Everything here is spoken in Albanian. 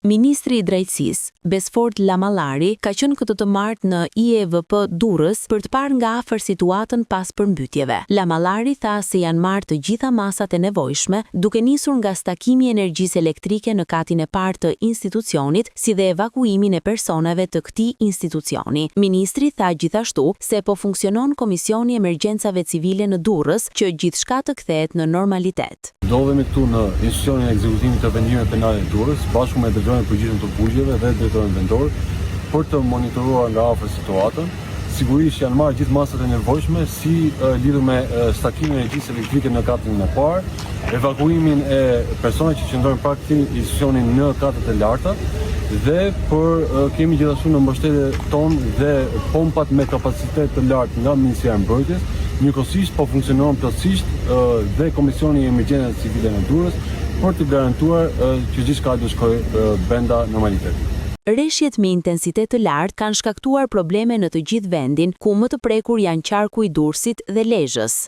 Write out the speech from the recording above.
Ministri i Drejtësisë, Besfort Lamallari, ka qenë këtë të martë në IEVP Durrës për të parë nga afër situatën pas përmbytjeve. Lamallari tha se janë marrë të gjitha masat e nevojshme, duke nisur nga stakimi i energjisë elektrike në katin e parë të institucionit si dhe evakuimin e personave të këtij institucioni. Ministri tha gjithashtu se po funksionon Komisioni i Emergjencave Civile në Durrës që gjithçka të kthehet në normalitet. Ndodhemi këtu në institucionin e ekzekutimit të vendimeve penale në Durrës, bashkë me Drejtorin e Përgjithshëm të Burgjeve dhe Drejtorin Vendor, për të monitoruar nga afër situatën. Sigurisht janë marrë gjithë masat e nevojshme, si lidhur me stakimin e energjisë elektrike në katin e parë, evakuimin e personave që qëndrojnë pranë këtij institucioni në katet e larta dhe për kemi gjithashtu në mbështetje tonë dhe pompat me kapacitet të lartë nga Ministria e Mbrojtjes, njëkohësisht po funksionon plotësisht dhe Komisioni i Emergjencave Civile në Durrës për të garantuar që gjithçka do shkojë brenda normalitetit. Reshjet me intensitet të lartë kanë shkaktuar probleme në të gjithë vendin, ku më të prekur janë qarku i Durrësit dhe Lezhës.